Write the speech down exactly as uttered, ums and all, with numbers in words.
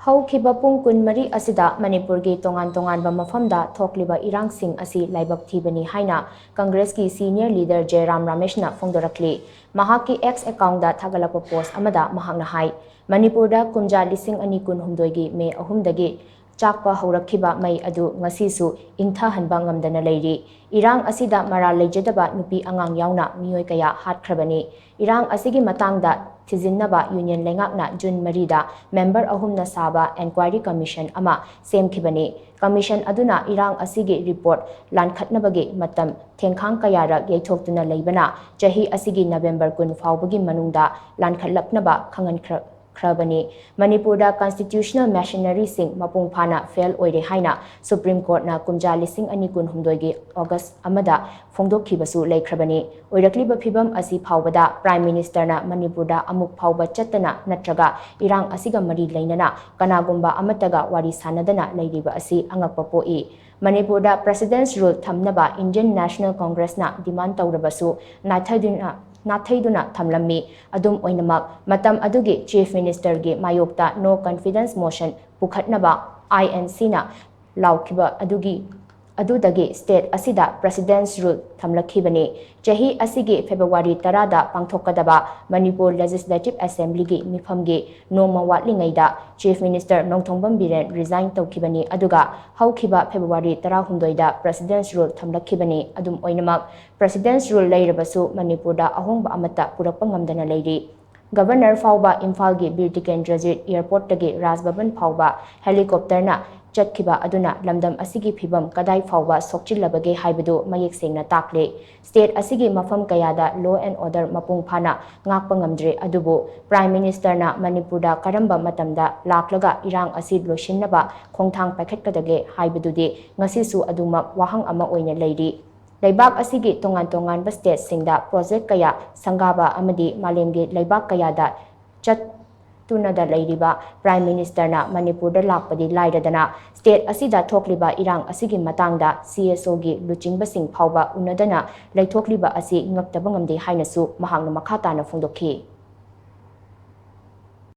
ꯍꯧꯈꯤꯕ ꯄꯨꯡ ꯀꯨꯟꯃꯔꯤ ꯑꯁꯤꯗ ꯃꯅꯤꯄꯨꯔꯒꯤ ꯇꯣꯉꯥꯟ ꯇꯣꯉꯥꯟꯕ ꯃꯐꯝꯗ ꯊꯣꯛꯂꯤꯕ ꯏꯔꯥꯡꯁꯤꯡ ꯑꯁꯤ ꯂꯥꯏꯕꯛ ꯊꯤꯕꯅꯤ ꯍꯥꯏꯅ ꯀꯪꯒ꯭ꯔꯦꯁꯀꯤ senior leader ꯖꯦꯔꯥꯝ ꯔꯥꯃꯦꯁꯅ ꯐꯣꯡꯗꯣꯔꯛꯂꯤ꯫ ꯃꯍꯥꯛꯀꯤ X accountꯗ ꯊꯥꯒꯠꯂꯛꯄ post ꯑꯃꯗ ꯃꯍꯥꯛꯅ ꯍꯥꯏ, ꯃꯅꯤꯄꯨꯔꯗ ꯀꯨꯝꯖꯥ ꯂꯤꯁꯤꯡ ꯑꯅꯤ ꯀꯨꯟꯍꯨꯝꯗꯣꯏꯒꯤ ꯃꯦ ꯑꯍꯨꯝꯗꯒꯤ ꯆꯥꯛꯄ ꯍꯧꯔꯛꯈꯤꯕ ꯃꯩ ꯑꯗꯨ ꯉꯁꯤꯁꯨ ꯏꯪꯊꯍꯟꯕ ꯉꯝꯗꯅ ꯂꯩꯔꯤ꯫ ꯏꯔꯥꯡ ꯑꯁꯤꯗ ꯃꯔꯥꯜ ꯂꯩꯖꯗꯕ ꯅꯨꯄꯤ ꯑꯉꯥꯡ ꯌꯥꯎꯅ ꯃꯤꯑꯣꯏ ꯀꯌꯥ ꯍꯥꯠꯈ꯭ꯔꯕꯅꯤ꯫ ꯏꯔꯥꯡ ꯑꯁꯤꯒꯤ ꯃꯇꯥꯡꯗ ꯊꯤꯖꯤꯟꯅꯕ union ꯂꯩꯉꯥꯛꯅ ꯖꯨꯟ ꯃꯔꯤꯗ member ꯑꯍꯨꯝꯅ ꯁꯥꯕ enquiry commission ꯑꯃ ꯁꯦꯝꯈꯤꯕꯅꯤ꯫ Commission ꯑꯗꯨꯅ ꯏꯔꯥꯡ ꯑꯁꯤꯒꯤ report ꯂꯥꯟꯈꯠꯅꯕꯒꯤ ꯃꯇꯝ ꯊꯦꯡꯈꯥꯡ ꯀꯌꯥꯔꯛ ꯌꯩꯊꯣꯛꯇꯨꯅ ꯂꯩꯕꯅ ꯆꯍꯤ ꯑꯁꯤꯒꯤ November ꯀꯨꯟ ꯐꯥꯎꯕꯒꯤ ꯃꯅꯨꯡꯗ ꯂꯥꯟꯈꯠꯂꯛꯅꯕ ꯈꯪꯍꯟꯈ꯭ꯔ-, ꯈ꯭ꯔꯕꯅꯤ꯫ ꯃꯅꯤꯄꯨꯔꯗ constitutional machineryꯁꯤꯡ ꯃꯄꯨꯡ ꯐꯥꯅ fail ꯑꯣꯏꯔꯦ ꯍꯥꯏꯅ Supreme Courtꯅ ꯀꯨꯝꯖꯥ ꯂꯤꯁꯤꯡ ꯑꯅꯤ ꯀꯨꯟꯍꯨꯝꯗꯣꯏꯒꯤ August ꯑꯃꯗ ꯐꯣꯡꯗꯣꯛꯈꯤꯕꯁꯨ ꯂꯩꯈ꯭ꯔꯕꯅꯤ꯫ ꯑꯣꯏꯔꯛꯂꯤꯕ ꯐꯤꯕꯝ ꯑꯁꯤ ꯐꯥꯎꯕꯗ Prime Ministerꯅ ꯃꯅꯤꯄꯨꯔꯗ ꯑꯃꯨꯛ ꯐꯥꯎꯕ ꯆꯠꯇꯅ ꯅꯠꯇ꯭ꯔꯒ ꯏꯔꯥꯡ ꯑꯁꯤꯒ ꯃꯔꯤ ꯂꯩꯅꯅ ꯀꯅꯥꯒꯨꯝꯕ ꯑꯃꯠꯇꯒ ꯋꯥꯔꯤ ꯁꯥꯅꯗꯅ ꯂꯩꯔꯤꯕ ꯑꯁꯤ ꯑꯉꯛꯄ ꯄꯣꯛꯏ꯫ ꯃꯅꯤꯄꯨꯔꯗ President's Rule ꯊꯝꯅꯕ Indian National Congressꯅ demand ꯇꯧꯔꯕꯁꯨ ꯅꯥꯊꯩꯗꯨꯅ, ꯅꯥꯊꯩꯗꯨꯅ ꯊꯝꯂꯝꯃꯤ꯫ ꯑꯗꯨꯝ ꯑꯣꯏꯅꯃꯛ, ꯃꯇꯝ ꯑꯗꯨꯒꯤ Chief Ministerꯒꯤ ꯃꯥꯌꯣꯛꯇ no confidence motion ꯄꯨꯈꯠꯅꯕ INCꯅ ꯂꯥꯎꯈꯤꯕ ꯑꯗꯨꯒꯤ, ꯑꯗꯨꯗꯒꯤ state ꯑꯁꯤꯗ President's Rule ꯊꯝꯂꯛꯈꯤꯕꯅꯤ꯫ ꯆꯍꯤ ꯑꯁꯤꯒꯤ February ꯇꯔꯥꯗ ꯄꯥꯡꯊꯣꯛꯀꯗꯕ ꯃꯅꯤꯄꯨꯔ Legislative Assemblyꯒꯤ ꯃꯤꯐꯝꯒꯤ ꯅꯣꯡꯃ ꯋꯥꯠꯂꯤꯉꯩꯗ Chief Minister Nongthombam Biren resign ꯇꯧꯈꯤꯕꯅꯤ, ꯑꯗꯨꯒ ꯍꯧꯈꯤꯕ February ꯇꯔꯥꯍꯨꯝꯗꯣꯏꯗ President's Rule ꯊꯝꯂꯛꯈꯤꯕꯅꯤ꯫ ꯑꯗꯨꯝ ꯑꯣꯏꯅꯃꯛ, President's Rule ꯂꯩꯔꯕꯁꯨ ꯃꯅꯤꯄꯨꯔꯗ ꯑꯍꯣꯡꯕ ꯑꯃꯠꯇ ꯄꯨꯔꯛꯄ ꯉꯝꯗꯅ ꯂꯩꯔꯤ꯫ Governor ꯐꯥꯎꯕ ꯏꯝꯐꯥꯜꯒꯤ ꯕꯤꯔ ꯇꯤꯀꯦꯟꯗ꯭ꯔꯖꯤꯠ Airportꯇꯒꯤ ꯔꯥꯖ ꯚꯕꯟ ꯐꯥꯎꯕ helicopterꯅ ꯆꯠꯈꯤꯕ ꯑꯗꯨꯅ ꯂꯝꯗꯝ ꯑꯁꯤꯒꯤ ꯐꯤꯕꯝ ꯀꯗꯥꯏ ꯐꯥꯎꯕ ꯁꯣꯛꯆꯤꯜꯂꯕꯒꯦ ꯍꯥꯏꯕꯗꯨ ꯃꯌꯦꯛ ꯁꯦꯡꯅ ꯇꯥꯛꯂꯦ꯫ State ꯑꯁꯤꯒꯤ ꯃꯐꯝ ꯀꯌꯥꯗ law and order ꯃꯄꯨꯡ ꯐꯥꯅ ꯉꯥꯛꯄ ꯉꯝꯗ꯭ꯔꯦ, ꯑꯗꯨꯕꯨ Prime Ministerꯅ ꯃꯅꯤꯄꯨꯔꯗ ꯀꯔꯝꯕ ꯃꯇꯝꯗ ꯂꯥꯛꯂꯒ ꯏꯔꯥꯡ ꯑꯁꯤ ꯂꯣꯏꯁꯤꯟꯅꯕ ꯈꯣꯡꯊꯥꯡ ꯄꯥꯏꯈꯠꯀꯗꯒꯦ ꯍꯥꯏꯕꯗꯨꯗꯤ ꯉꯁꯤꯁꯨ ꯑꯗꯨꯃꯛ ꯋꯥꯍꯪ ꯑꯃ ꯑꯣꯏꯅ ꯂꯩꯔꯤ꯫ ꯂꯩꯕꯥꯛ ꯑꯁꯤꯒꯤ ꯇꯣꯉꯥꯟ ꯇꯣꯉꯥꯟꯕ stateꯁꯤꯡꯗ project ꯀꯌꯥ ꯁꯪꯒꯥꯕ ꯑꯃꯗꯤ ꯃꯥꯂꯦꯝꯒꯤ ꯂꯩꯕꯥꯛ ꯀꯌꯥꯗ ꯆꯠꯇꯨꯅꯗ ꯂꯩꯔꯤꯕ Prime Ministerꯅ ꯃꯅꯤꯄꯨꯔꯗ ꯂꯥꯛꯄꯗꯤ ꯂꯥꯏꯔꯗꯅ, state ꯑꯁꯤꯗ ꯊꯣꯛꯂꯤꯕ ꯏꯔꯥꯡ ꯑꯁꯤꯒꯤ ꯃꯇꯥꯡꯗ CSOꯒꯤ ꯂꯨꯆꯤꯡꯕꯁꯤꯡ ꯐꯥꯎꯕ ꯎꯅꯗꯅ ꯂꯩꯊꯣꯛꯂꯤꯕ ꯑꯁꯤ ꯉꯛꯇꯕ ꯉꯝꯗꯦ ꯍꯥꯏꯅꯁꯨ ꯃꯍꯥꯛꯅ ꯃꯈꯥ ꯇꯥꯅ ꯐꯣꯡꯗꯣꯛꯈꯤ꯫